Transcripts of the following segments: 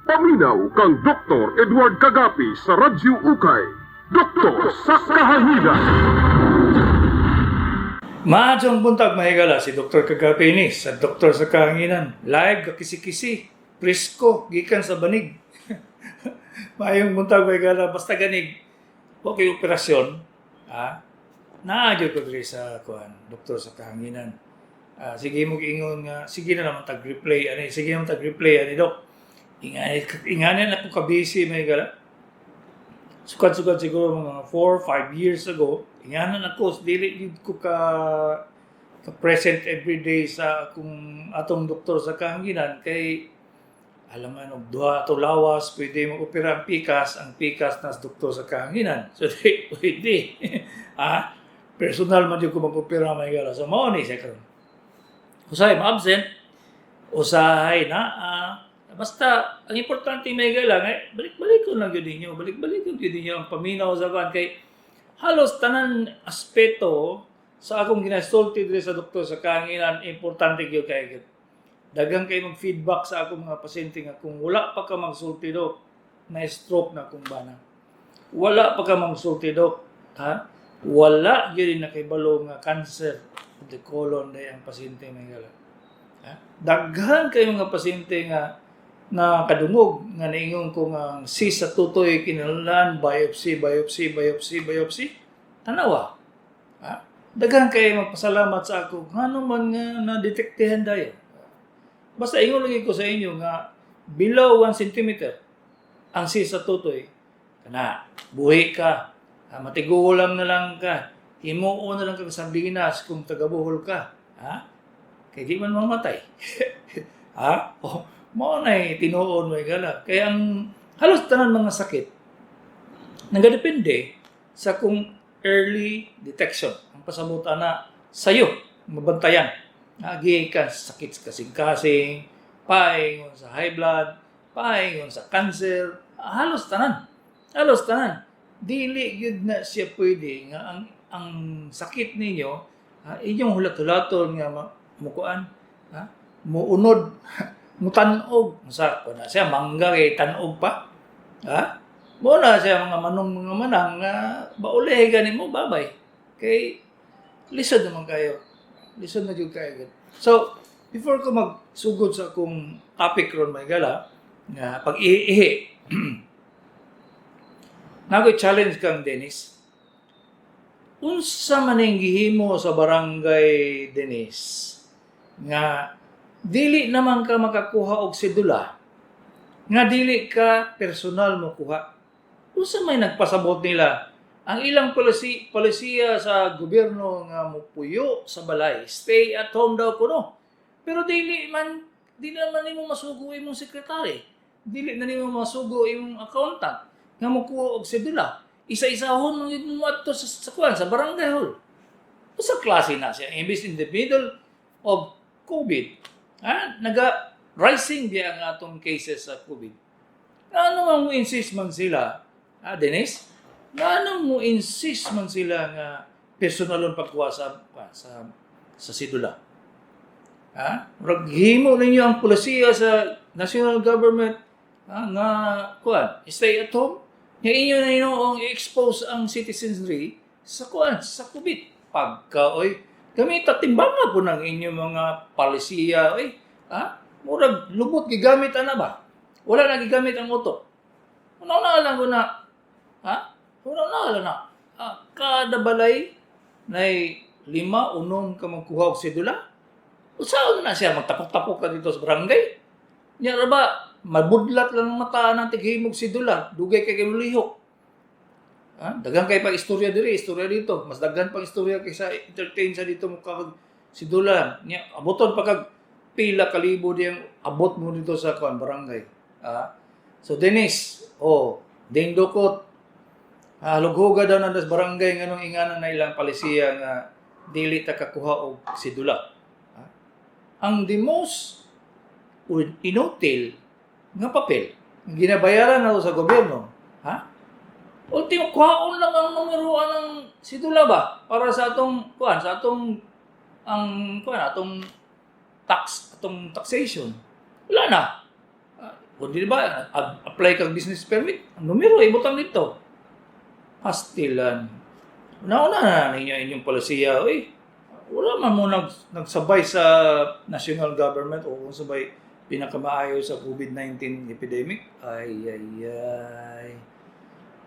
Paminaw kang Dr. Edward Kagapi sa Radyo Ukay. Doktor sa Kahanginan. Maayong buntag, mahigala, si Dr. Kagapi ni sa Doktor sa Kahanginan. Live kakisi-kisi, presko gikan sa banig. Maayong buntag, mahigala, basta ganig okay operasyon, ha? Naa gyud ko diri sa kuan, Doktor sa Kahanginan. Ah, sige mo ingon nga sige na naman tag replay ani, sige naman tag replay ani, dok. Ingani ingani na ko ka busy, mahigala. Sukad-sukad siguro mga 4 5 years ago, inganan ako, dili gyud ko ka present everyday sa akong atong Doktor sa Kahanginan kay alangan og duha ato lawas, pwede mo opera ang pikas nas Doktor sa Kahanginan. So di pwede. Ah, personal man jud ko mag-opera, mahigala. So mao ni siya karon. Usahay ma-absent, usahay na ah, basta ang importante, mahigala, nga balik-balik ko lang gyud ninyo, balik-balik ko gyud ninyo ang paminaw sa kuan kay halos tanan aspeto sa akong ginasulti diri sa Doktor sa Kahanginan importante gyud kay gyud. Daghan kay mag-feedback sa akong mga pasyente nga kung wala pa ka magsulti, dok, na stroke na akong bana. Wala pa ka magsulti, dok, ha? Wala gyud na kabalo nga cancer of the colon day ang pasyente, mahigala. Ha? Daghan kay mga pasyente nga na kadungog nga niingon ko nga ang cyst sa tutoy kinahanglan biopsy, biopsy, biopsy, biopsy. Tanawa. Ha? Daghan kay magpasalamat sa ako ngano man nga na-detektehan dayon. Basta ingon lagi ko sa inyo nga below 1 centimeter ang cyst sa tutoy kana buhi ka. Ha, matigulang na lang ka. Himuo na lang ka sa sardinas kung taga-Bohol ka. Ha? Kay di man mamatay. Ha? Oh, mao na tinuod mo gala. Kaya ang halos tanan mga sakit nagadepende sa kung early detection. Ang pasabot ana sayo mabantayan. Agi ka sa sakit sa kasing-kasing, paingon sa high blood, paingon sa cancer, halos tanan. Halos tanan. Dili gyud na siya pwede nga ang sakit ninyo, ha, inyong hulat-hulaton nga mukuan, ha, muunod, mutanog sa kuan na siya mangga kay tanog pa, ha, mo na siya mga manong mga manang nga bauli gani mo babay kay lisod naman kayo, lisod na jud kayo. So before ko magsugod sa akong topic ron, mahigala, nga pag-ihi, nakoy challenge kang Dennis. Unsa man ang gihimo sa barangay, Dennis, nga dili naman ka makakuha og sedula nga dili ka personal mo kuha? Unsa may nagpasabot nila ang ilang policy, polisiya sa gobyerno nga mupuyo sa balay, stay at home daw kuno, pero dili man dili naman nimo masugo imong sekretary, dili na nimo masugo imong accountant nga mokuha og sedula? Isa-isahon man gyud mo adto sa kuan, sa barangay hall. Usa klase na siya imbis in the middle of COVID, ha, naga rising biya ang atong cases sa COVID. Ano nga mo insist man sila, ha, Dennis? Ano mo insist man sila nga personalon pagkuha sa sidula? Ha? Murag himo ninyo ang polisiya sa national government, ha, nga kuan, stay at home. Nga inyo na hinuong i-expose ang citizenry sa kuan, sa COVID. Pagka oy, gamit timbanga po ng inyong mga palisiya, oy, ha? Murag lubot gigamit ana ba? Wala na gigamit ang utok. Una-una lang ko na, ha? Una-una lang na. Ah, kada balay nay lima, unom ka magkuha og sedula. Usaon na siya magtapok-tapok ka dito sa barangay? Nya ra ba mabudlat lang ang mata ng tighimog sedula, dugay kay kay lihok. Ha? Daghan kay pag istorya diri, istorya dito. Mas daghan pang istorya kaysa entertain sa dito mo kag sedula. Nya aboton pa kag pila kalibo diyang abot mo dito sa kuan, barangay. Ah. So Dennis, oh, ding dukot. Ah, lughuga daw na das barangay nganong ingana na ilang palisiya nga dili ta kakuha og sedula. Ah. Ang the most inutil nga papel ginabayaran na sa gobyerno, ha? Ultimo kuhaon lang ang numero ng sidula ba para sa atong kuan, sa atong ang kuan, atong tax, atong taxation. Wala na. Ah, O di ba, apply kag business permit, ang numero ibutang dito. Pastilan. Una-una na ninyo inyong polisiya, uy. Wala man mo nagsabay sa national government o kung sabay pinakamaayo sa COVID-19 epidemic. Ay, ay, ay.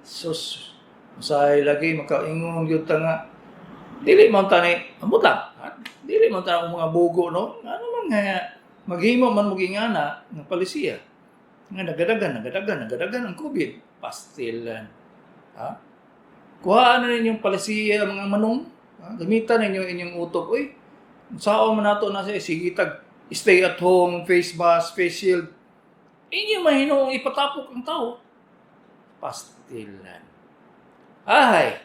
Sus, usahay lagi, makaingon gyud ta nga. Dili man ta ni, ambot lang, ha? Dili man ta ang mga bugo, no? Ano man nga, maghimo man mo gingana ng palisiya. Nga nagadagan, nagadagan, nagadagan ang COVID. Pastilan. Ha? Kuhaan na ninyong palisiya, mga manong. Ha? Gamitan ninyo inyong utok. Uy, sao man nato na siya, sige tag, stay at home, face mask, face shield. Inyo mahinuong ipatapok ang tao. Pastilan. Ay,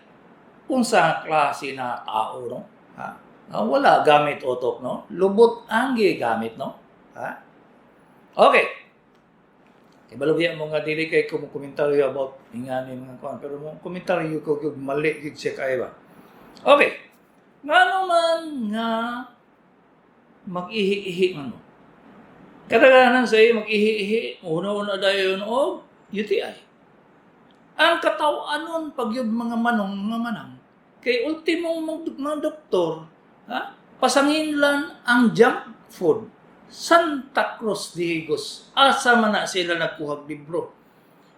unsa klase na tao, no? Ha? Ah, wala gamit utok, no? Lubot ang gigamit, no? Ha? Okay. Kabalo biya mo nga dili kay kumukomentaryo about ingani mga kuan, pero mo komentaryo ko gyud mali gyud siya kay ba. Okay. Ngano man nga mag-ihi-ihi man mo. Kadaghanan sa iyo mag-ihi-ihi, una-una dayon og UTI. Ang kataw-anon pag yung mga manong mga manang kay ultimong mga doktor, ha? Pasanginlan ang junk food. Santa Cruz de Higos. Asa man na sila nagkuhag libro?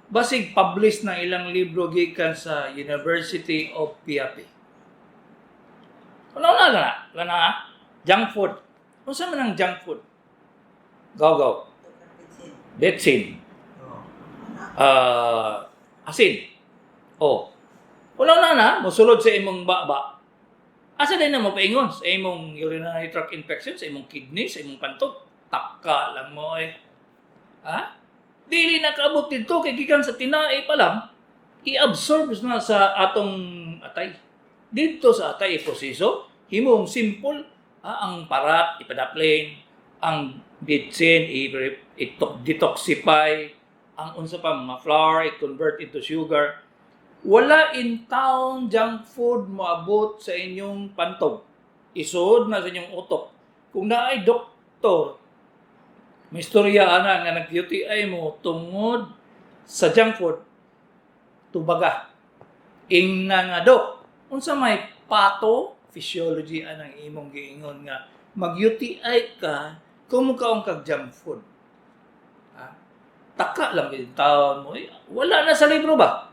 Basig publish na ilang libro gikan sa University of Piapi. Una na na, na na, junk food. Unsa man ang junk food? Go, go. Betsin. Ah, asin. Oh. Una na na, mosulod sa imong baba. Asa din na mo paingon sa imong urinary tract infection, sa imong kidney, sa imong pantog. Taka lang mo eh. Ha? Dili na kaabot dito kay gikan sa tinae pa lang, i-absorb na sa atong atay. Dito sa atay proseso, himong simple, ang parat ipadaplin, ang bitsin i-detoxify, ang unsa pa mga flour i-convert into sugar. Wala in town junk food moabot sa inyong pantog. Isuod na sa inyong utok. Kung naay doktor, may istorya ana nga nag-UTI mo tungod sa junk food, tubaga. Ingna nga dok, unsa may pathophysiology anang imong giingon nga mag-UTI ka kung mukaon kag junk food? Ha? Taka lang gyud taon mo. Eh, wala na sa libro ba?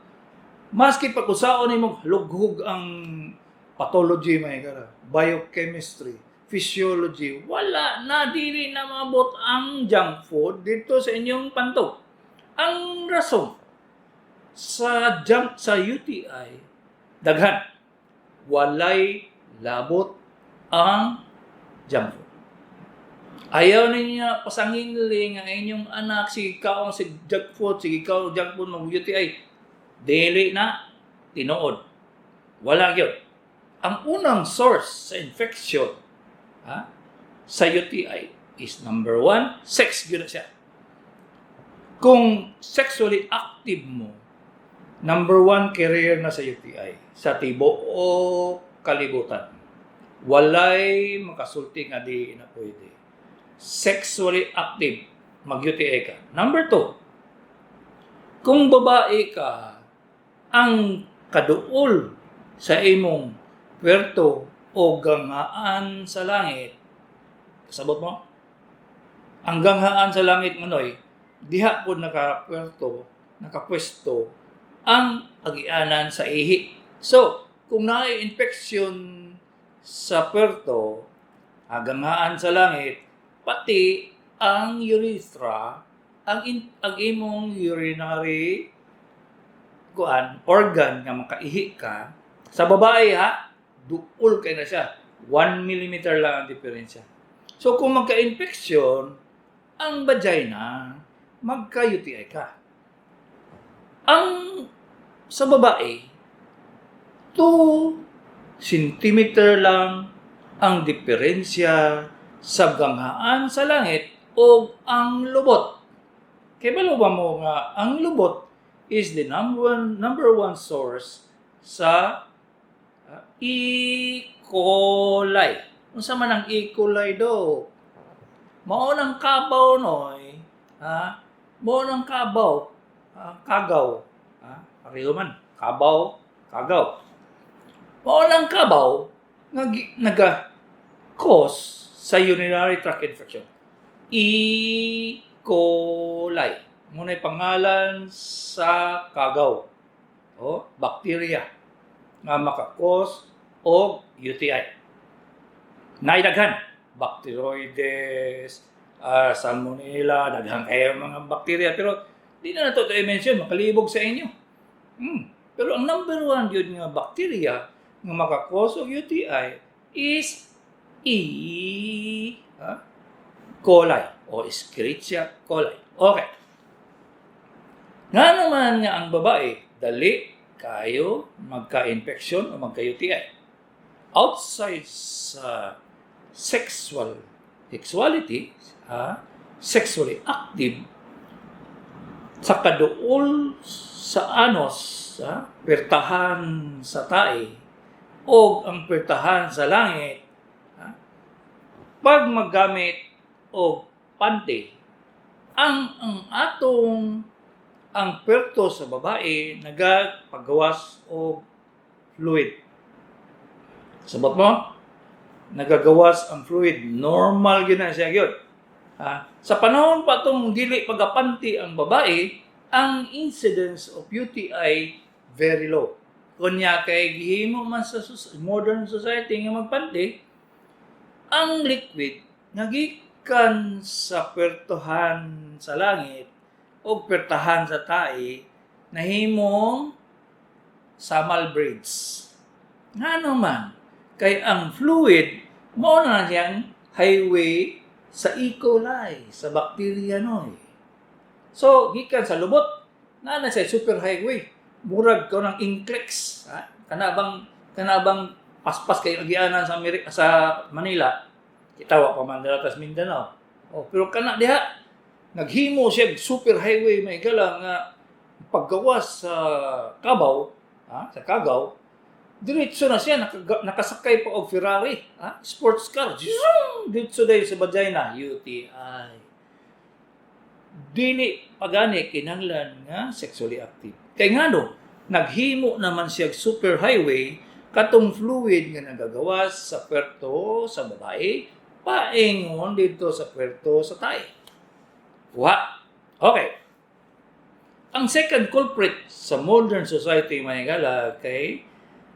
Maski pag-usaon nimo lughog ang pathology may kara, biochemistry, physiology, wala na, dili na maabot ang junk food dito sa inyong pantog. Ang rason sa junk sa UTI daghan, walay labot ang junk food. Ayaw ninyo pasanginli nga inyong anak sige kaon si junk food, sige kaon junk food, mag UTI. Dili na tinuod. Wala gyud. Ang unang source sa infection, ha, sa UTI is number one, sex gyud na siya. Kung sexually active mo, number one carrier na sa UTI sa tibuok kalibutan. Walay makasulti nga di na pwede. Sexually active, mag-UTI ka. Number two, kung babae ka, ang kaduol sa imong puwerto o ganghaan sa langit, kasabot mo? Ang ganghaan sa langit manoy, diha po nakapuwerto, nakapwesto ang agianan sa ihi. So, kung naay infection sa puwerto, ganghaan sa langit, pati ang urethra, ang imong urinary kuan organ nga makaihi ka sa babae, ha, duol kay na siya, 1 millimeter lang ang diferensya. So kung magka-infection ang vagina, magka-UTI ka. Ang sa babae, 2 centimeter lang ang diferensya sa ganghaan sa langit o ang lubot. Kay balo ba mo nga ang lubot is the number one source sa E. coli? Unsa man ang E. coli do? Mao nang kabaw noy, ha? Mao nang kabaw, kagaw, pareho man, kabaw, kagaw. Mao nang kabaw nga naga-cause sa urinary tract infection. E. coli. Mao na'y pangalan sa kagaw o bacteria nga maka-cause og UTI. Naay daghan Bacteroides, Salmonella, daghan kayo mga bacteria, pero di na nato ito i-mention, makalibog sa inyo. Pero ang number one yun nga bacteria nga maka-cause og UTI is E. Coli o Escherichia coli. Okay. Nga naman nga ang babae, dali kayo magka-infection o magka-UTI. Outside sa sexuality, sexually active, sa kaduol sa anus, pertahan sa tae, o ang pertahan sa langit, pag maggamit og panty, ang atong ang perto sa babae nagapagawas og fluid. Sabot mo? Nagagawas ang fluid. Normal gyud na siya gyud. Sa panahon pa tong dili pagapanty ang babae, ang incidence of UTI very low. Kunya kay gihimo man sa modern society nga magpanty, ang liquid nagikan sa pertuhan sa langit o pertahan sa tae nahimong samal braids. Ngano man, kay ang fluid mao na siyang highway sa E. coli, sa bacteria noy. So, gikan sa lubot, na na siya super highway. Murag ko ng NCLEX. Ha? Kana bang paspas kay agianan sa Amerika, sa Manila. Kita wa pa man dira tas Mindanao. Oh, pero kana diha naghimo siya og super highway, may gala, nga paggawas sa kabaw, sa kagaw, diretso na siya, nakasakay pa og Ferrari, sports car. Zoom! Diretso dahil sa vagina, UTI. Dili pagani kinahanglan nga sexually active. Kay ngano, naghimo naman siya og super highway katong fluid nga nagagawas sa puerto sa babae paingon dito sa puerto sa tae. Kuha. Okay. Ang second culprit sa modern society, mga higala, kay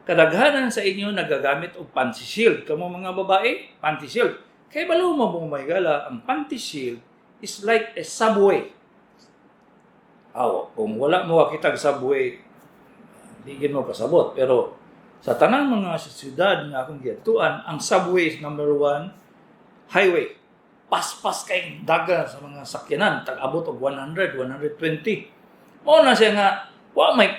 kadaghanan sa inyo nagagamit og panty shield. Kamo mga babae, panty shield. Kay balo mo mo, mga higala, ang panty shield is like a subway. Aw, kung wala mo kitag subway, di gid mo kasabot. Pero sa tanang mga syudad nga akong giadtuan, ang subway is number one highway. Paspas kay dagan sa mga sakyanan, tag-abot og 100, 120. Mao na siya nga wa may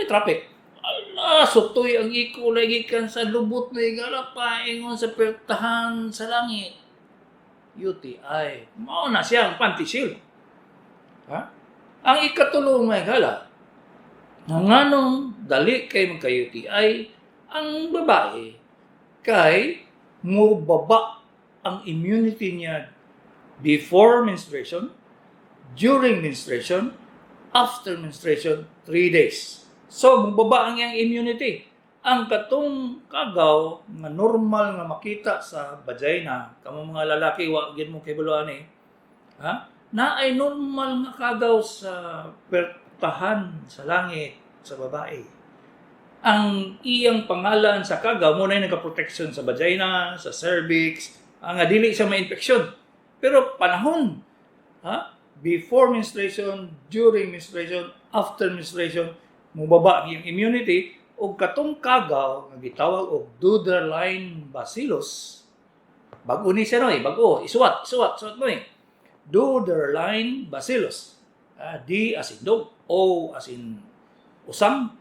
traffic. Ala, sutoy ang E. coli gikan sa lubot na higala paingon sa pertahan sa langit. UTI. Mao na siya ang panty shield. Ha? Ang ikatulo, mga higala, nga nganong dali kay magka-UTI ang babae, kay mubaba ang immunity niya before menstruation, during menstruation, after menstruation, 3 days. So, mubaba ang iyang immunity. Ang katong kagaw nga normal nga makita sa vagina, kamo mga lalaki, wa gid mo kabalo ani. Ha? Na ay normal nga kagaw sa pertahan sa langit sa babae. Ang iyang pangalan sa kagaw mo na nagka-protection sa vagina, sa cervix, ang nga dili siya ma-infection. Pero panahon, ha? Before menstruation, during menstruation, after menstruation, mubaba ang iyang immunity ug katong kagaw nga gitawag og Doderlein bacillus. Bag-o ni siya noy, bag-o. Isuwat, isuwat, suwat mo eh. Doderlein bacillus. D as in dog, O as in usang,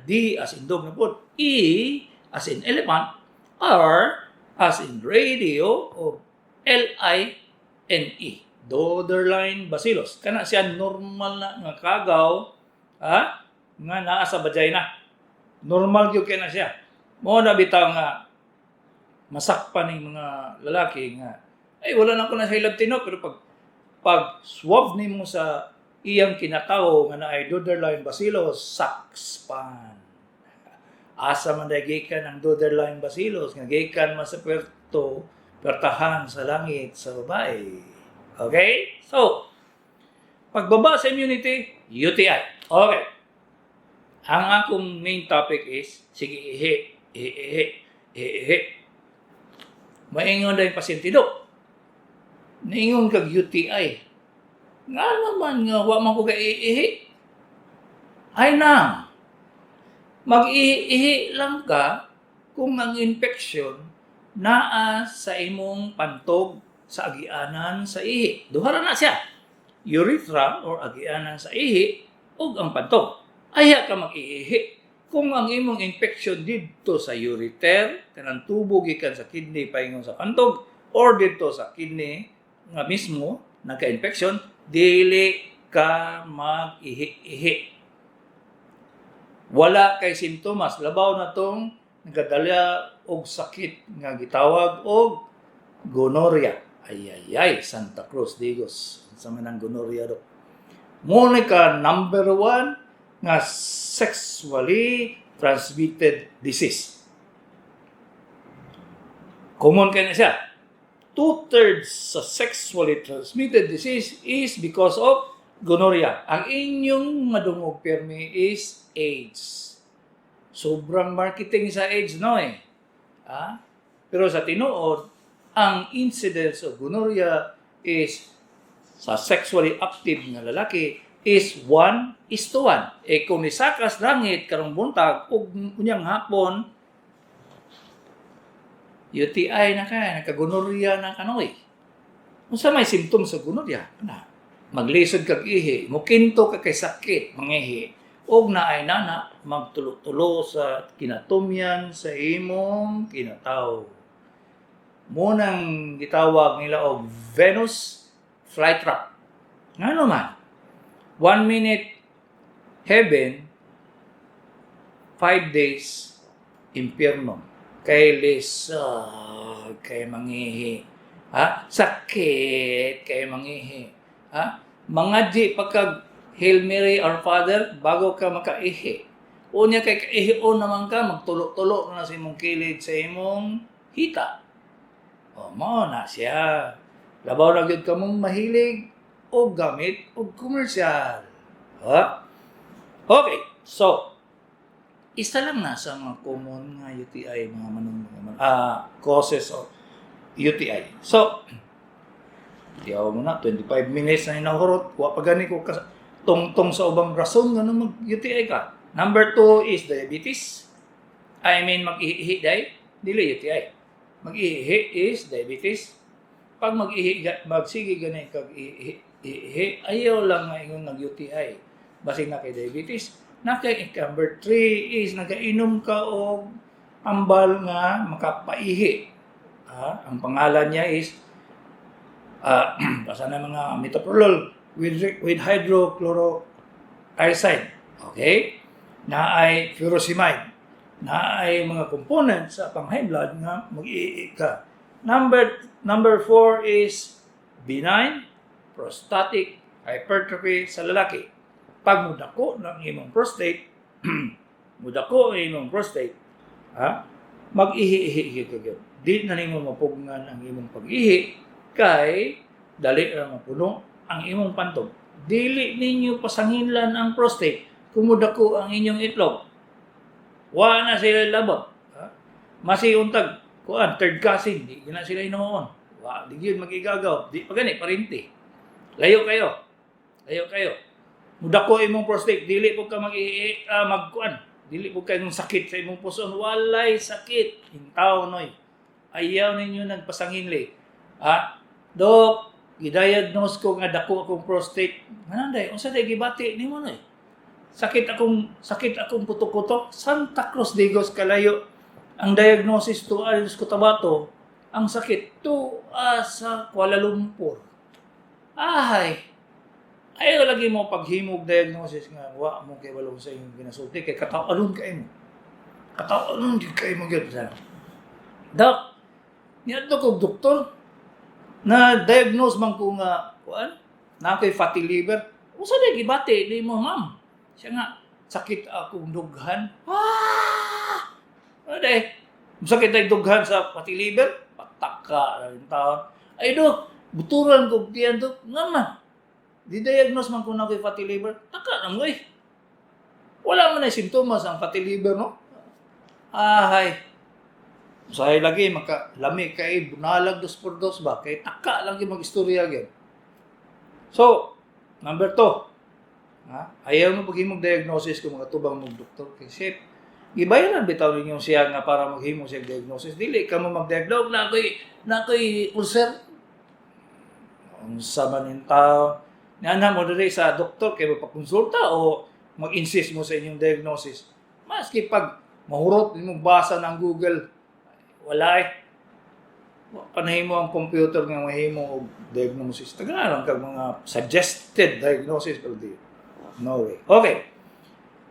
D as in dog na pod, E as in elephant, R as in radio, o L-I-N-E. Doderlein bacillus. Kana siya normal na nga kagaw, nga naa sa vagina. Normal gyud kay na siya. Mao na bitaw nga masakpan ning mga lalaki nga ay wala na ko na sa hilabti no, pero pag swab nimo sa Iyang kinatawo nga naay Doderlein bacillus, sakspan. Asa man day gikan ang Doderlein bacillus? Nga gikan man sa puerto, pertahan sa langit sa babae. Okay? So, pagbaba sa immunity, UTI. Okay. Ang akong main topic is, sige ihi, ihi, ihi, ihi, ihi. Maingon na yung pasyente, "Dok, niingon kag UTI. Nga naman nga, wa man ko ka iihi." Ay na, mag-ihi lang ka kung ang infection naa sa imong pantog sa agianan sa ihi. Duha ra na siya. Urethra or agianan sa ihi ug ang pantog. Ayha ka mag-iihi. Kung ang imong infection didto sa ureter, kanang tubo gikan sa kidney paingon sa pantog, or didto sa kidney nga mismo nagka-infection, dili ka mag-ihi-ihi. Wala kay simptomas, labaw na tong nagadala og sakit nga gitawag og gonorrhea. Ay ay ay, Santa Cruz Digos. Unsa man ang gonorrhea, Dok? Mo ni ka number one nga sexually transmitted disease. Common kay na siya. Two-thirds sa sexually transmitted disease is because of gonorrhea. Ang inyong madungog permi is AIDS. Sobrang marketing sa AIDS, no eh. Ah? Pero sa tinuod, ang incidence of gonorrhea is sa sexually active nga lalaki is 1:1. Eh kung nisakas langit karong buntag ug unyang hapon UTI na ka, nagka-gonorrhea na ka noy. Unsa may symptoms sa gonorrhea? Na, maglisod kag ihi, mukinto ka kay sakit, mangihi. Og naay nana, magtulo-tulo sa kinatumyan sa imong kinataw. Mo nang gitawag nila og Venus flytrap. Ngano man? 1 minute heaven, 5 days impierno. Kay lisod, kay mangihi. Ha? Sakit, kay mangihi. Ha? Mga di pagka Hail Mary, Our Father, bago ka makaihi. Unya kay kaihion naman ka, magtulo-tulo na sa imong kilid sa imong hita. O, mao na siya. Labaw na gyud kamong mahilig og gamit og commercial. Ha? Okay, so, isa lang na sa mga common nga UTI, mga manong, mga, causes of UTI. So, tiyaw mo na, 25 minutes na hinahurot, wa pa gani ko tungtong sa ubang rason nga mag UTI ka. Number two is diabetes. I mean, mag-ihi day, dili UTI. Mag-ihi is diabetes. Pag mag-ihi, magsige gani kag ihi, ihi, ayaw lang nga ingon nag-UTI. Basin na kay diabetes. Na kay number three is nagainom ka og ambal nga makapaihi. Ah, ang pangalan niya is basta na mga metoprolol with hydrochlorothiazide. Okay? Na ay furosemide. Na ay mga components sa pang high blood nga mag-iihi ka. Number four is benign prostatic hypertrophy sa lalaki. Pag mudako ng imong prostate, mudako ang imong prostate, ha? Mag-ihi-ihi ka gyud. Di na nimo mapugngan ang imong pag-ihi kay dali ra mapuno ang imong pantog. Dili ninyo pasanginlan ang prostate kung mudako ang inyong itlog. Wa na sila labot. Ha? Masiuntag, kuan, third cousin, di na sila hinuon. Wa, di yun magigagaw. Di pa gani, parinti. Layo kayo. Layo kayo. Mudako imong prostate, dili po ka mag magkuan. Dili po kayong sakit sa imong puson. Walay sakit. Intaw noy. Ayaw ninyo nagpasanginli. Ah, "Dok, gidiagnose ko nga dako akong prostate." "Nga day, unsa day gibati nimo noy?" Sakit akong putok-putok." Santa Cruz Digos kalayo. Ang diagnosis to sa Cotabato, ang sakit to sa Kuala Lumpur. Ay, ayaw lagi mo paghimog diagnosis nga wa mo kay walong sa imong ginasulti kay kataw-anon kay mo. Kataw-anon di kay mo gyud. "Dok, niadto kog doktor na diagnose man ko nga kuan, na ako'y fatty liver." Unsa day gibati nimo, ma'am? Siya nga, sakit akong dughan. Ah! Ano day? Sakit ay dughan sa fatty liver? Pataka na yung tao. Ay, dok, buturan ko tiyan, dok. Nga man. Di-diagnose man ko na ko'y fatty liver. Taka na mo eh. Wala man ay simptomas ang fatty liver, no? Ahay. Usahay lagi, maka lami kay bunalag dos por dos ba? Kay taka lang yung mag-istorya gyud. So, number 2. Ha? Ayaw mo paghimog diagnosis kung mga tubang mong doktor. Kay shit, gibayaran bitaw ninyo siya nga para maghimo siya diagnosis. Dili ka mo mag-diagnose na ako'y ulcer. Unsa man yung tao. Niana mo diri sa doktor kay magpakonsulta o mag-insist mo sa inyong diagnosis. Maski pag mahurot nimong basa ng Google, wala eh. Panahimo ang computer nga mahimo og diagnosis. Tagaan lang kag mga suggested diagnosis, pero di. No way. Okay.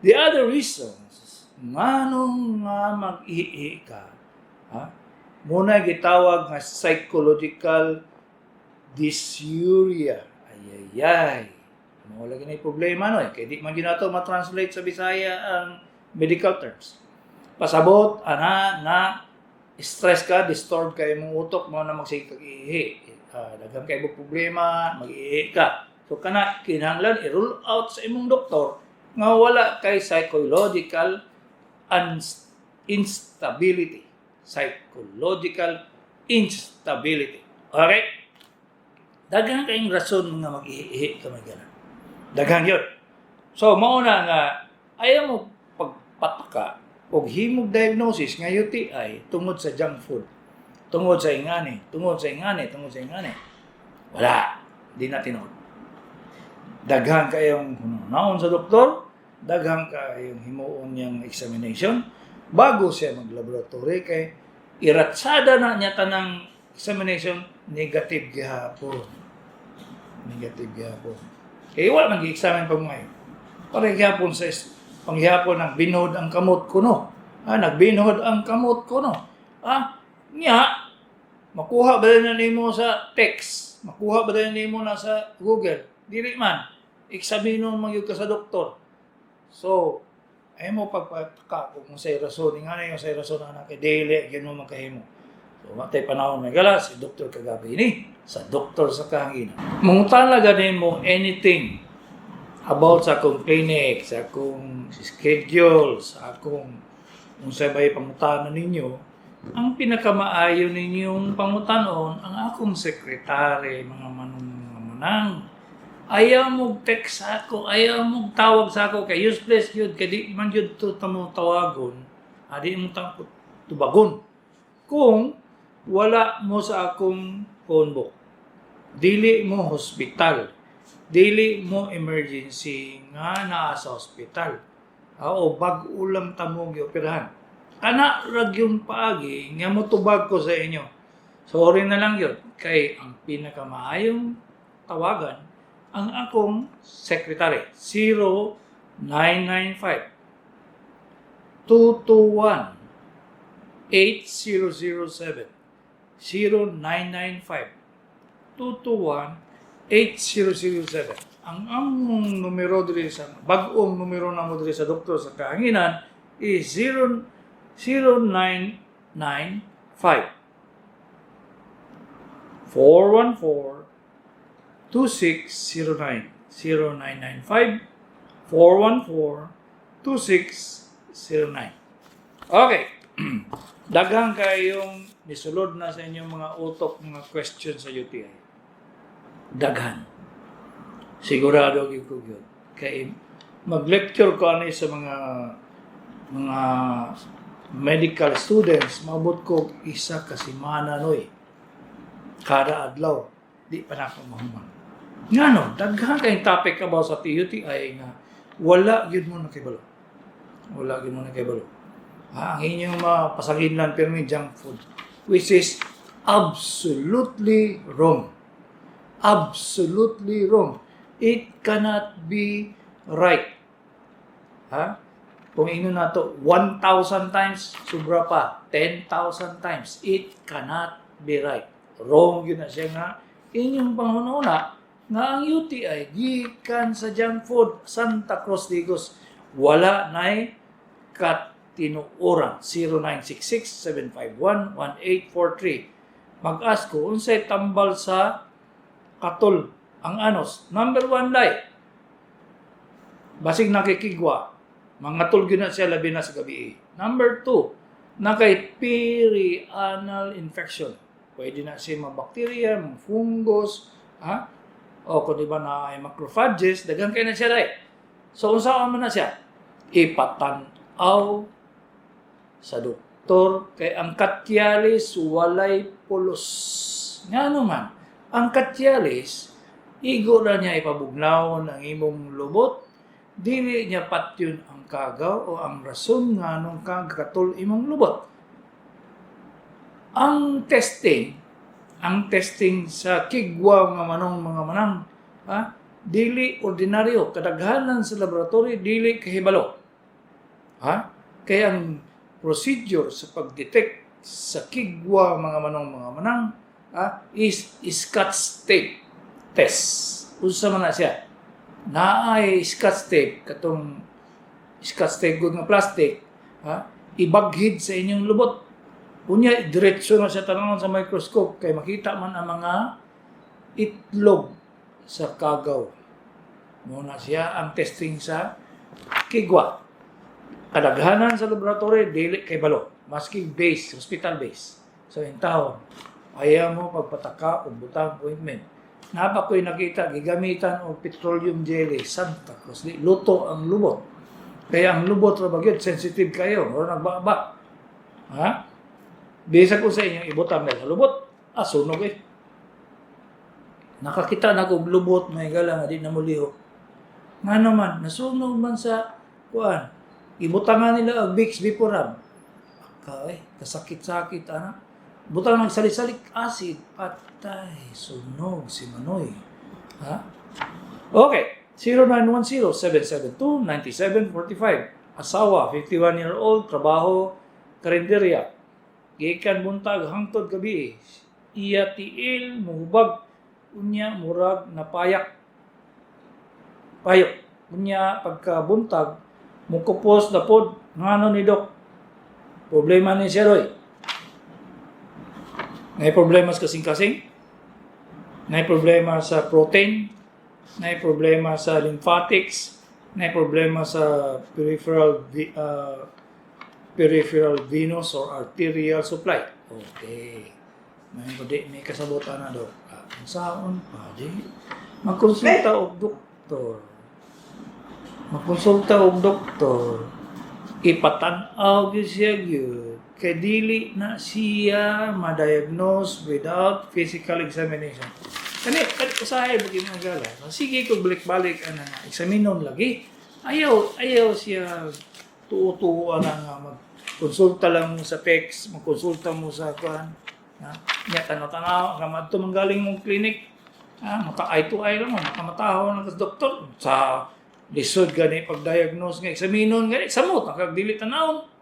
The other reasons nganong nga mag-ihi ka, ha? Muna gitawag nga psychological dysuria. Ayayay. Mao lagi na problema, no eh. Kay di man gyud nato ma-translate sa Bisaya ang medical terms. Pasabot ana nga stress ka, disturb ka imong utok, mao na magsige kag ihi. Daghan kay imong problema, mag-ihi ka. So kana kinahanglan i-rule out sa imong doktor nga wala kay psychological instability. Psychological instability. Okay? Daghan kayong rason nga mag-ihi ka may gana. Daghan yun. So, mao na nga, ayaw mo pagpataka og himog diagnosis nga UTI tungod sa junk food. Tungod sa ingani, tungod sa ingani, tungod sa ingani. Wala. Di na tinuod. Daghan kayong naon sa doktor, daghan kayong himuon niyang examination bago siya mag-laboratory kay iratsada na niya tanang examination, negative gihapon. Negative gihapon. Kay wala man gi-examine pag ngayon. Pare gihapon sa panghihapon ang binhod ang kamot ko, no. Ah, nagbinhod ang kamot ko, no. Ah, nya makuha ba na nimo sa text? Makuha ba na nimo na sa Google? Dili man. Eksaminon man gyud ka sa doktor. So, ay mo pagpataka kung say rason, nga na yung say rason na kay dili gyud mo makahimo. So, matay panahon may gala si Dr. Kagabi ni sa Doktor sa Kahanginan. Mangutana gani mo anything about sa akong clinic, sa akong schedule, sa akong unsay bay pangutana ninyo, ang pinakamaayo ninyong pangutanon ang akong sekretary, mga manong mga manang. Ayaw mo text sa ako, ayaw mo tawag sa ako kay useless yun, kay di man yun to tamo tawagon, adi mo tubagon. Kung wala mo sa akong phone book, dili mo hospital, dili mo emergency nga naa sa hospital, o bag-o lang tamo gioperahan. Ana ra gyud paagi nga motubag ko sa inyo. Sorry na lang yun. Kay ang pinakamaayong tawagan ang akong secretary. 0995 221 8007. 0995 221 8007. Ang among numero diri sa bag-ong numero namo diri sa Doktor sa Kahanginan is 0 0995 414 2609. 0995 414 2609. Okay. Daghang kayong nisulod na sa inyong mga utok mga questions sa UTI. Daghan. Sigurado gyud ko gyud. Kay mag-lecture ko ani sa mga medical students, maabot ko isa ka semana noy. Kada adlaw, di pa na ako mahuman. Ngano, daghan kayong topic about sa UTI nga wala gyud mo nakibalo. Wala gyud mo nakibalo. Ah, ang inyong mga pasanginlan pirmi junk food, which is absolutely wrong. Absolutely wrong. It cannot be right. Ha? Kung ingon nato 1,000 times, sobra pa, 10,000 times, it cannot be right. Wrong yun na siya nga inyong panghuna Nga ang UTI gikan sa junk food, Santa Cruz, Digos. Wala na'y katinuoran. 0966-751-1843. Mag-ask ko, unsay tambal sa katol ang anos? Number one, lay. Basig nakikigwa, mangatol gyud na siya labi na sa gabi. Number two, nakay perianal infection. Pwede na siya mga bacteria, mga fungus, ha? O kung di ba na ay macrophages, daghan kay na siya dai. So unsa man na siya? Ipatan-aw sa doktor kay ang katyalis walay pulos. Ngano man, ang katyalis igo na niya ipabugnaw ang imong lubot, dili niya patyon ang kagaw o ang rason nga nung kagkatol imong lubot. Ang testing sa kigwa nga manong mga manang, ha, dili ordinaryo, kadaghanan sa laboratory dili kahibalo. Ha? Kaya ang procedure sa pag-detect sa kigwa mga manong mga manang, ha, is Scotch tape test. Unsa man na siya? Naay Scotch tape, katong Scotch tape gud nga plastic, ha, ibaghid sa inyong lubot. Unya diretso na siya tanawon sa microscope kay makita man ang mga itlog sa kagaw. Muna siya ang testing sa kigwa. Kadaghanan sa laboratory dili kay balo, maski base, hospital base. So in taon, ayaw mo pagpataka og butang appointment. Napa ko'y nakita, gigamitan og petroleum jelly, Santa Cruz. Di, luto ang lubot. Kaya ang lubot ra ba gyud, sensitive kayo, or nagbaba. Ha? Bisag ko sa inyo, ibutang na sa lubot, ah, sunog eh. Nakakita na kog lubot, may gala nga di na mulihok. Nga naman, nasunog man sa kuan. Ibutangan nila og Vicks VapoRub. Aka eh, kasakit-sakit ana. Butang ng salicylic acid, patay, sunog si Manoy. Ha? Okay, 0910-772-9745. Asawa, 51-year-old, trabaho, karinderya. Gikan buntag hangtod gabi. Iya tiil, muhubag, unya murag napayak. Payok. Unya pagka buntag, mukupos na pod, ngano ni Dok? Problema ni siya Roy. May problema sa kasing-kasing, may problema sa protein, may problema sa lymphatics, may problema sa peripheral venous or arterial supply. Okay. May di may kasabutan na do. Ah, unsaon pa di magkonsulta og doktor. Magkonsulta og doktor. Ipatan-aw gyud siya gyud. Kay dili na siya ma-diagnose without physical examination. Kani kani usahay ba mga gala. Sige ko balik-balik ana nga eksaminon lagi. Ayaw ayaw siya tuo-tuo ana nga magkonsulta lang mo sa text, magkonsulta mo sa kuan. Ha? Nya tanaw-tanaw nga madto manggaling mong clinic. Ha, maka eye to eye lang mo, makamataho lang sa doktor. Sa lisod gani pag-diagnose nga eksaminon gani samot ang kag dili tan-awon.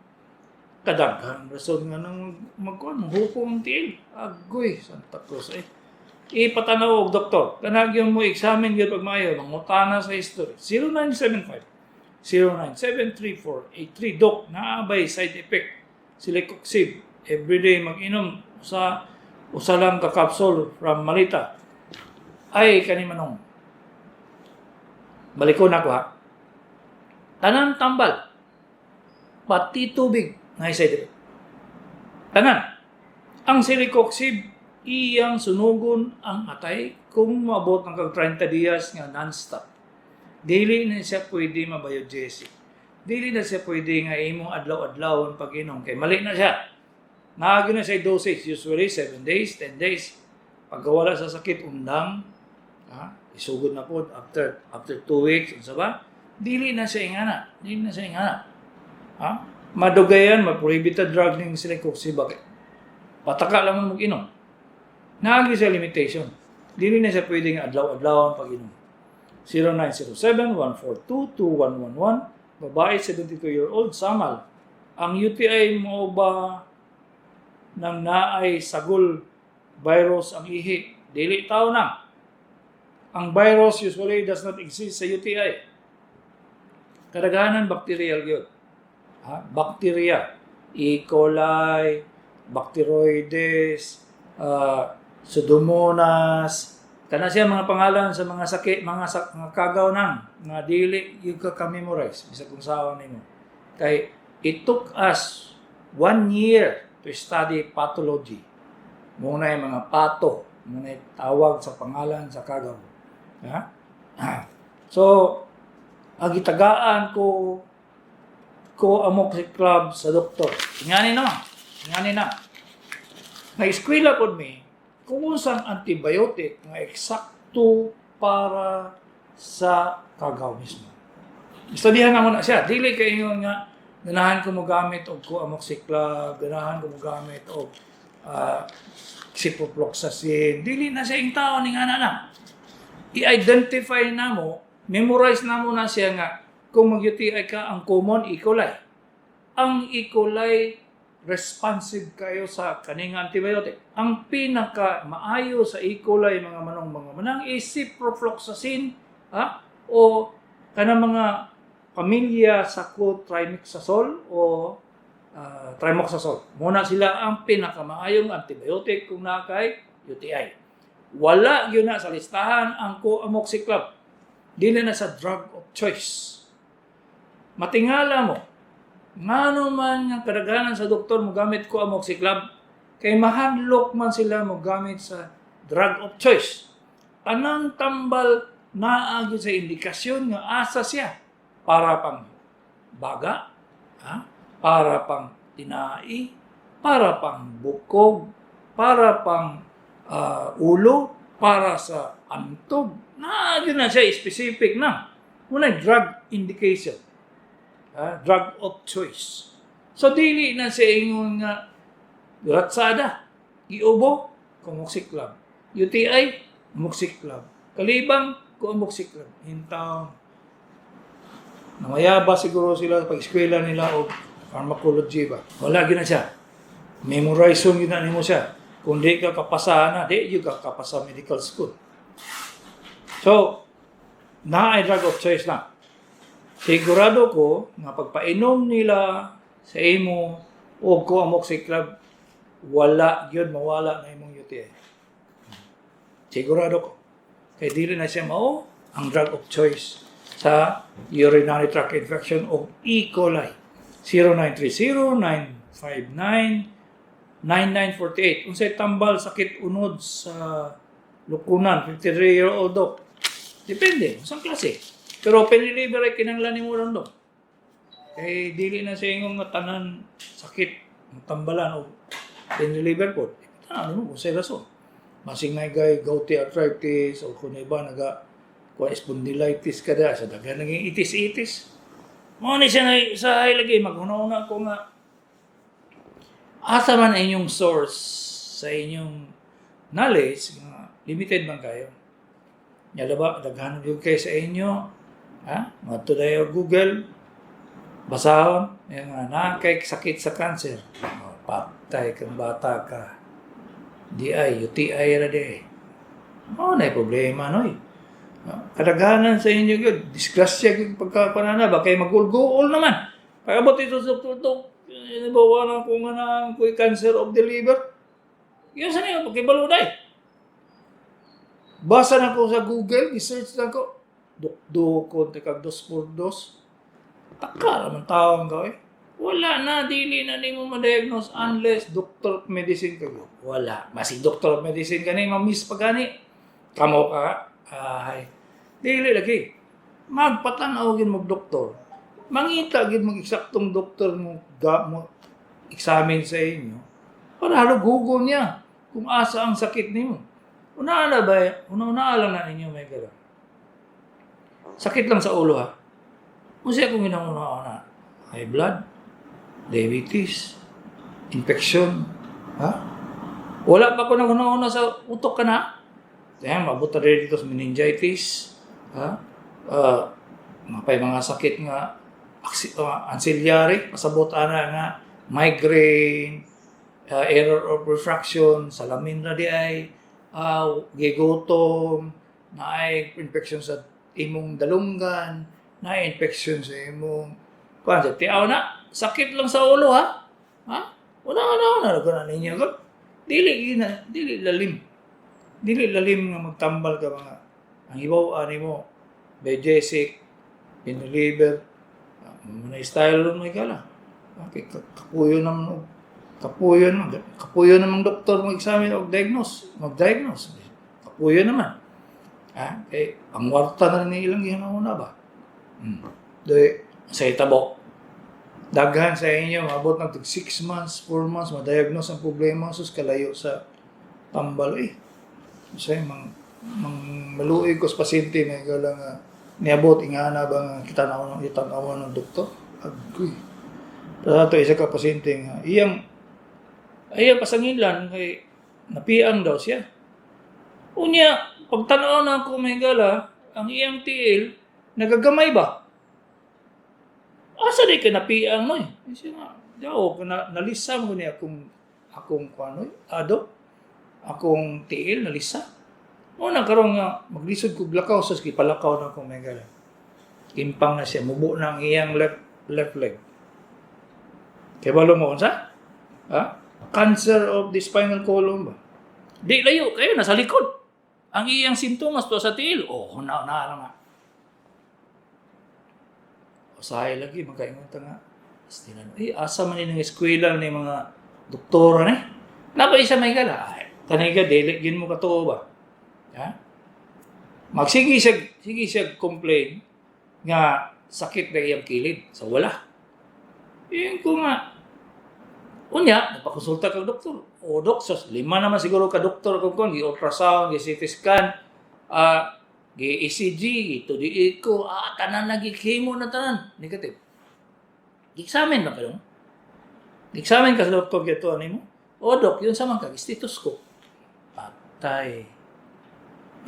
Kadaghan rason nga nang magkuan hupo ang tiil. Agoy, Santa Cruz eh. Ipatanaw og doktor. Kanagyon mo examine gyud pag maayo, mangutana sa history. 0975 0973483. Dok, naa bay side effect celecoxib? Everyday mag-inom sa usa lang ka capsule from Malita. Ay kani manong. Balikon ako ha. Tanan tambal. Pati tubig na side effect. Tanan. Ang celecoxib iyang sunugon ang atay kung maabot ng kag 30 dias nga non-stop. Dili na siya pwede mabiogesic. Dili na siya pwede nga imong adlaw-adlawon pag-inom kay mali na siya. Naagi na siya dosage, usually 7 days, 10 days. Pag wala sa sakit, undang, ha? Isugod na po after after 2 weeks, unsa ba? Dili na siya ingana. Dili na siya ingana. Ha? Madugayan, ma-prohibited drug ning celecoxib. Bakit? Pataka lang mo mag-inom. Naagi siya limitation. Dili na siya pwede nga adlaw-adlawan pag-inom. 0907-142-2111. Babae, 72-year-old, Samal. Ang UTI mo ba nang naay sagol virus ang ihi? Dili tao na. Ang virus usually does not exist sa UTI. Kadaghanan bacterial gyud. Ha? Bacteria. E. coli, Bacteroides, Pseudomonas, kana siya mga pangalan sa mga sakit, mga kagaw nang nga dili gyud ka ka-memorize bisag kung sawa nimo. Kay it took us one year to study pathology. Mao na yung mga pato, mao na tawag sa pangalan sa kagaw. Ha? So, ang gitagaan ko co-amoxiclav sa doktor. Ingani na. Ingani na. Na-eskwela pod mi kung unsang antibiotic nga eksakto para sa kagaw mismo. Istudihan na mo na siya. Dili kay ingon nga ganahan ko mo gamit og co-amoxiclav, ganahan ko mo gamit og ciprofloxacin. Dili na siya ing tao ning ana na. I-identify na mo, memorize na mo na siya nga kung mag-UTI ka, ang common E. coli. Ang E. coli responsive kayo sa kaning antibiotic. Ang pinaka maayo sa E. coli, mga manong mga manang, is ciprofloxacin, ha? O kanang mga pamilya sa co-trimixazole o trimoxazole. Muna sila ang pinakamaayong antibiotic kung naa kay UTI. Wala gyud na sa listahan ang co-amoxiclav. Dili na sa drug of choice. Matingala mo, ngano man nga kadaghanan sa doktor mo gamit co-amoxiclav, kay mahadlok man sila mo gamit sa drug of choice. Tanang tambal naa gyud sa indikasyon nga asa siya para pang baga, ha? Para pang tinai, para pang bukog, para pang ulo, para sa antog. Naa gyud na siya specific na. Muna drug indication. Ha? Drug of choice. So dili na siya ingon nga ratsada, iubo, co-amoxiclav. UTI, amoxiclav. Kalibang, co-amoxiclav. Intawon. Namayaba siguro sila pag eskwela nila o pharmacology ba. Wala gyud na siya. Memorize gyud na nimo siya. Kung di ka kapasa na, di gyud ka kapasa medical school. So, naay drug of choice na. Sigurado ko nga pagpainom nila sa imo og co-amoxiclav, wala gyud mawala na imong UTI. Sigurado ko. Kay dili na siya mao ang drug of choice sa urinary tract infection o E. coli. 0930-959-9948. Unsay tambal sakit unod sa lukunan, 53-year-old, doc? Depende, unsang klase. Pero pain reliever ay kinahanglan nimo ron, dok. Kay dili na sa ingong nga tanan sakit tambalan o pain reliever po. Tanan mo kung sa rason. Masing na gay gouty arthritis o kung iba naga kuha spondylitis ka da sa daghan naging itis-itis. Mao ni siya na sa lagi maghuna-huna ko nga asa man inyong source sa inyong knowledge nga limited man kayo. Nya ba daghan gyud kay sa inyo, ha? Ngadto dayo Google, basahon yung nga naa kay sakit sa cancer. Oh, patay kang bata ka. Di ay UTI ra di. Mao na problema noy. Kadaghanan sa inyo gyud disgrasya gyud pagkapanana ba kay magulgool naman. Pag-abot ito sa doktor, "Dok, bawa na ko nga na ko'y cancer of the liver." Yun sa niyo, pagkibalo day. Basa na ko sa Google, i-search lang ko. Dukdukon, tikag dos por dos. Taka naman tawang ka eh. Wala na, dili na nimo ma-diagnose unless doctor of medicine ka. Wala. Masig doctor of medicine ka ni, ma-miss pa gani. Kamo ka, ay, dili lagi. Magpatanaw gid mo doktor. Mangita gid mag eksaktong doktor mo, ga, mo examine sa inyo para halugugon niya kung asa ang sakit nimo. Una na ba, una-una lang na ninyo may gala. Sakit lang sa ulo ha. Kung siya kung ginanguna-una, high blood, diabetes, infection, ha? Wala pa ko nang una sa utok ka na. Kaya mabot na rin dito sa meningitis, ha? Mga mga sakit nga ancillary, pasabot ana nga migraine, error of refraction, salamin na di ay, gigutom, Naay infection sa imong dalunggan, naay infection sa imong kuan sa tiaw na. Sakit lang sa ulo, ha? Ha? Wala na na na ninyo ko. Dili na, dili lalim. Dili lalim nga magtambal ka mga ang hibaw ani mo Biogesic, pain reliever, na style ron may kala. Okay, kapuyo naman kapuyo naman, kapuyo namang doktor mag-examine og diagnose, mag-diagnose. Kapuyo naman. Ha? Kay ang warta na rin ilang gihuna ba? Dili sa itabo. Daghan sa inyo maabot nag 6 months, 4 months ma-diagnose ang problema, sus, kalayo sa tambal eh. Say mang mang maluoy ko sa pasyente na ikaw lang nga niabot ingana ba nga kita na ng itan-awan ng doktor. Agoy. Tapos ato isa ka pasyente nga iyang iyang pasangilan kay napiang daw siya. Unya, pagtanaw na ako, may gala, ang iyang tiil, nagagamay ba? Asa di ka napiang no eh? Siya nga, daw, na, nalisa mo niya akong, akong kuano, ado, akong tiil, nalisa. Una karon nga, maglisod kog lakaw, sa gipalakaw na akong may gala. Kimpang na siya, mubo na ang iyang left leg. Kay balo mo unsa? Ha? Cancer of the spinal column ba? Di layo kayo, nasa likod. Ang iyang sintomas to sa tiil. Oh, na na nga. Usahay lagi magkaingon ta nga. Astilan. Eh, asa man ni eskwela ni mga doktora ni? Napa isa may gala. Ay, kanay ka dili gin mo katuo ba? Ha? Magsige siya, sige siya complain nga sakit na iyang kilid. So wala. Yun ko nga. Unya, nagpakonsulta kag doktor. O dok, sos, lima naman siguro ka doktor kung kon, gi ultrasound, gi CT scan, gi ECG, gi 2D echo, tanan na gi chemo na tanan. Negative. Gi-examine ba kayo? Gi-examine ka sa doktor gito ani mo? O dok, yun sa man kag stethoscope. Patay.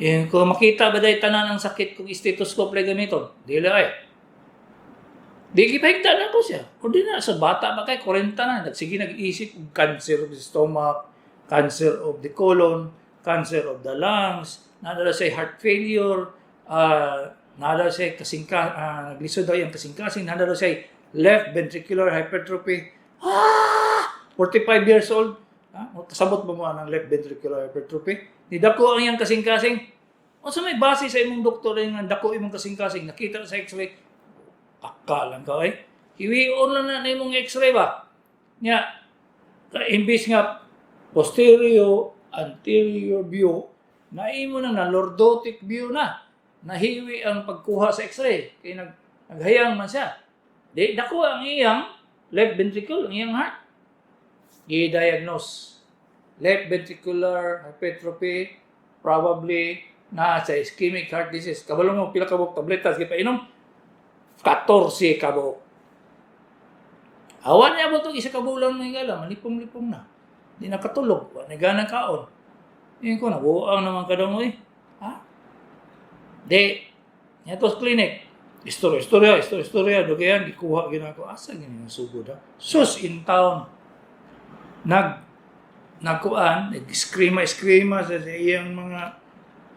Yun, kung makita ba dahil tanan ang sakit kung stethoscope lang gamiton? Dili ay. Di gipahigda na ko siya. O di na, sa bata ba kay 40 na. Nagsige nag-isip og cancer of the stomach, cancer of the colon, cancer of the lungs, nadala siya heart failure, nadala siya kasingka, naglisod daw yung kasing-kasing, nadala siya left ventricular hypertrophy. Ah! 45 years old. Ah, kasabot ba mo ang left ventricular hypertrophy? Ni dako ang iyang kasing-kasing. Unsa may base sa imong doktor nga dako imong kasing-kasing, nakita sa x-ray, Akka lang ka eh. Hiwion lang na imong x-ray ba? Nya, imbis nga posterior, anterior view, naimo nang na lordotic view na. Nahiwi ang pagkuha sa x-ray. Kaya naghayang man siya. Di, dako ang iyang left ventricle, ang iyang heart. I-diagnose. Left ventricular hypertrophy, probably na sa ischemic heart disease. Kabalo mo, pila ka buok tabletas gipainom? 14 ka buok. Awan niya ba isa ka bulan may gala, malipong-lipong na. Di nakatulog, wa na gana kaon. Yun ko, nabuang naman ka daw eh. Ha? Di, niya to sa clinic. Istorya, istorya, istorya, istorya. Dugayan, gikuha gina ko. Asa gini ang sugod ha? Sus, in town. Nagkuan, nag-eskrima, eskrima sa iyang mga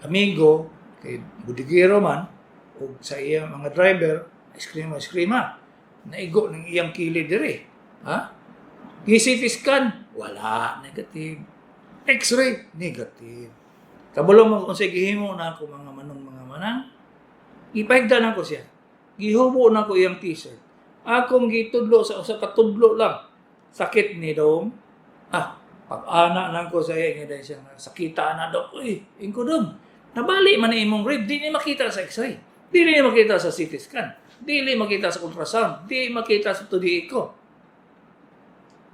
amigo, kay budigero man, o sa iyang mga driver, eskrima, eskrima. Naigo ng iyang kilid dire. Ha? CT scan, wala, negative. X-ray, negative. Kabalo mo kung sa gihimo na ako mga manong mga manang, ipahigda na ko siya. Gihubo na ko iyang t-shirt. Akong gitudlo sa usa ka tudlo lang. Sakit ni dong. Ah, pag-ana lang ko sa iya nga dahil siya nga, sakita na dok. Uy, ingko dong. Nabali man ni imong rib, di ni makita sa x-ray. Di ni makita sa CT scan. Di ni makita sa ultrasound. Di makita sa 2D echo.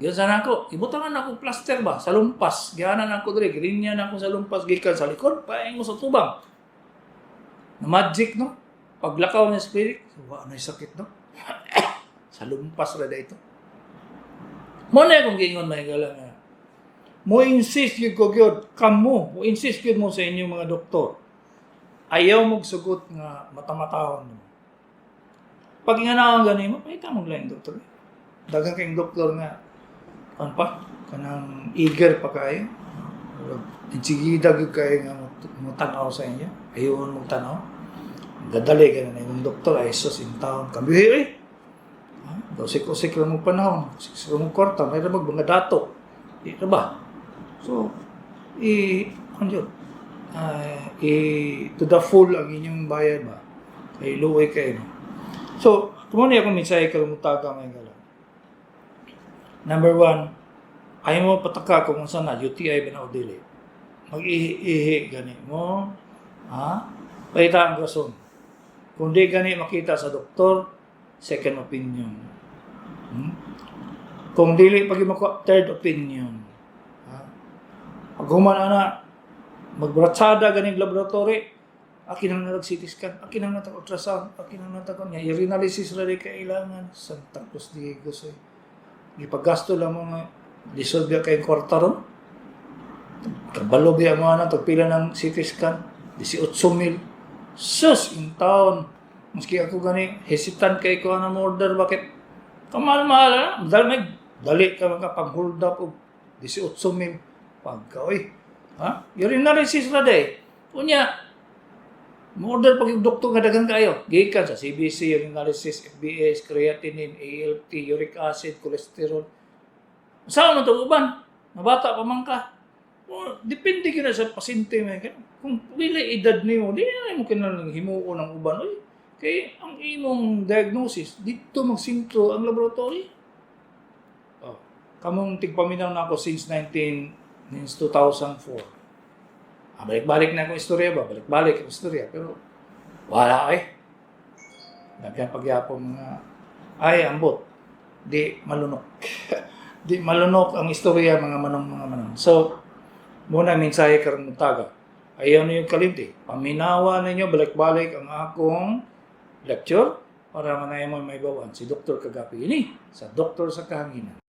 Giyon sana ako, ibutangan ako plaster ba sa lumpas. Gihanan ako diri, girinyan ako sa lumpas gikan sa likod, paingon sa tubang. Na magic no? Paglakaw ni spirit, wa na sakit no? Sa lumpas ra ito. Mo na akong giingon may gala nga. Mo insist gyud ko gyud kamo, mo insist gyud mo sa inyong mga doktor. Ayaw mo sugot nga matamatahon mo. Pag inganaon gani mo, pakita mo lang doktor. Daghang kayong doktor nga kan pa kanang eager pa kayo. Insigida gyud kay nga mo tan-aw sa inyo. Ayon mo tan-aw. Gadali ka na imong doktor ay sus in town. Kambihi eh. Ha? Usik-usik lang mong panahon, usik-usik lang mong kwarta, may mag mga dato. Di na ba? So, i, ano yun? Ah, i, to the full ang inyong bayad ba? Kay luoy kayo, no? So, kung ano akong mensahe karong mutaga ngayon gala. Number one, ay mo pataka kung unsa na UTI ba na o dili. Mag-ihi-ihi gani mo. Ha? Palita ang rason. Kung di gani makita sa doktor, second opinion. Kung dili pag makuha, third opinion. Ha? Pag human ana, magbratsada ganing laboratory, akin ang narag CT scan, akin ang natag ultrasound, akin ang natag niya, urinalysis ra di kailangan. Santa Cruz Diego say. Gipagasto lang mo nga lisod biya kay kwarta ron. Kabalo biya mo ana tag pila ng CT scan, 18 mil. Sus, in town. Maski ako gani, hesitant kay ko ana mo order, bakit? Kamahal-mahal na. Dali, may, dali ka mga pang hold up og 18 mil. Pagka, oy. Ha? Urinalysis ra day. Unya, mo-order pag yung doktor nga daghan kayo. Gikan sa CBC, urinalysis, FBS, creatinine, ALT, uric acid, cholesterol. Saan man ito uban? Nabata pa man ka. O, depende gyud na sa pasyente man. Kung pila edad nimo, di na mo kinahanglan himuon ang uban. Oy, kay ang imong diagnosis dito magsintro ang laboratory. Oh, kamong tigpaminaw na ako since 19 since 2004. Ah, balik-balik na akong istorya ba? Balik-balik ang istorya. Pero wala eh. Daghan pagyapon mga ay ambot. Di malunok. Di malunok ang istorya, mga manong, mga manong. So, muna mensahe karong buntaga. Ayaw ninyo kalimti. Paminawa ninyo balik-balik ang akong lecture para manay mo may bawan si Dr. Kagapi ini sa Doktor sa Kahanginan.